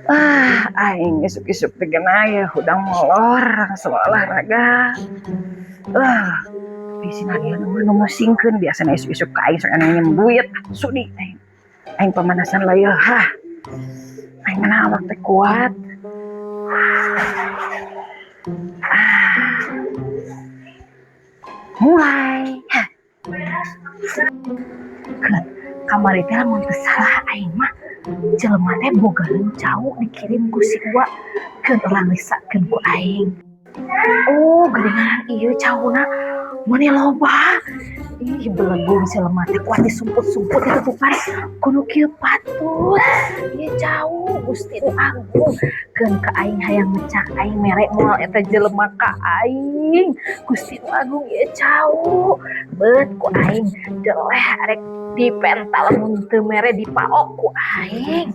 Ah, aing isuk-isuk teh geuna ya hudang molor langsung olahraga. Ah, tapi si Nadia mah nu musingkeun, biasana isuk-isuk ka aing sok anu nginjem duit. Sudi aing. Aing pemanasan lah ya. Hah. Aing mana awak teh kuat. Ah. Mulai. Hah. Keun, kamari teh lamun teu salah aing mah jelema teh bogaeun cau dikirim ku si Uwa, keun urang risakeun ku aing. Oh, geuningan ieu cauna meuni loba. Ih, belegung jelema teh kuat disumput-sumput ditutupan kudu kieu patut. Ieu cau, Gusti nu agung. Keun ka aing hayang ngecak, aing mere moal eta jelema ka aing. Gusti nu agung, ieu cau. Bet ku aing deleh, arek dipenta lamun teu mere dipaok ku aing.